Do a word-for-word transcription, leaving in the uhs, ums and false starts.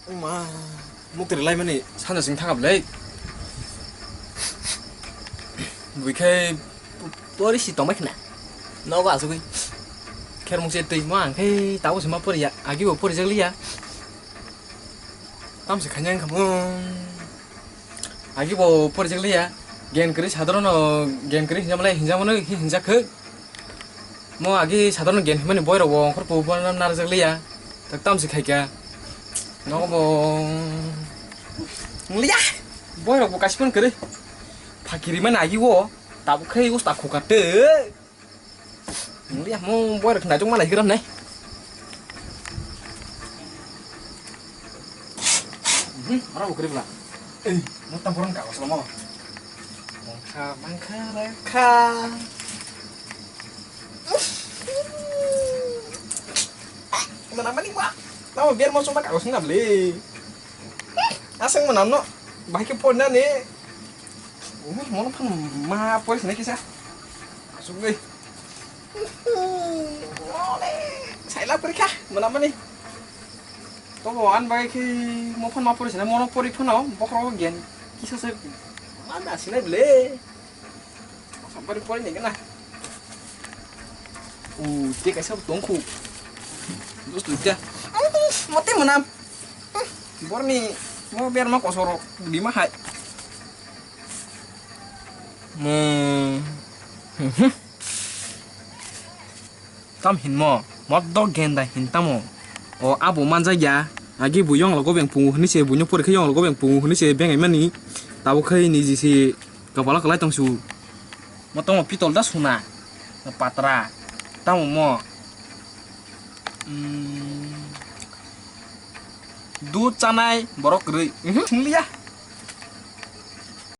Ma, mukti rwlai mani sanja sing thangkha bwlai. Bui khai pori si tongbai khna. Nogo asugwi. Kher mukse twi mo ang khai tabo se ma pori ya. Agi bo pori jak liya. Tam se khanya khamo. Agi bo pori jak liya. Gen kri sadrono gen kri hinjamlai hinjamano hinjak khe. Mo agi sadrono gen himani boirok bo ongkhor pubo narwk jak liya. Tak tam se khaika. Nogo bo. Liya. Boirok bo kasipon kri. Phakiri mani agi wo. Tabuk khai usta khukate. Liya mo boirok naitok mana higra nai. Hmm, ora bo kri bla. Eh, mo tam boron ka oslo mo. Mangkha, mangkha, rakha. Mana mani wa. Tamo biar mo soma ka osna beli. Asang mana no. Bahai ke pon na ne. Mono phan ma pori sene kisa. Asugwi. Saila pori kha, mona mani. Tobo an bai khe mo phan ma pori sene, mono pori phano bokhro gen. Kisa se ma da sene ble. Sampari pori ne gana. U, te kaisa tongkhu. Dos tu kya. Mote mona. Borni mo berma kosoro bima hai. Mo. Tam hinmo, moddo genda hintamo. O abo manjak ya, agi bo yong logo beng pungu hini se, buino pori khe yong logo beng pungu hini se, beng ai mani. Tabo khai ni jisi kapala kalai tong su. Mo tamo pitol da suna, patra. Tamo mo. Hmm. Dud chanai borok kwrwi. Mhm, thungliya.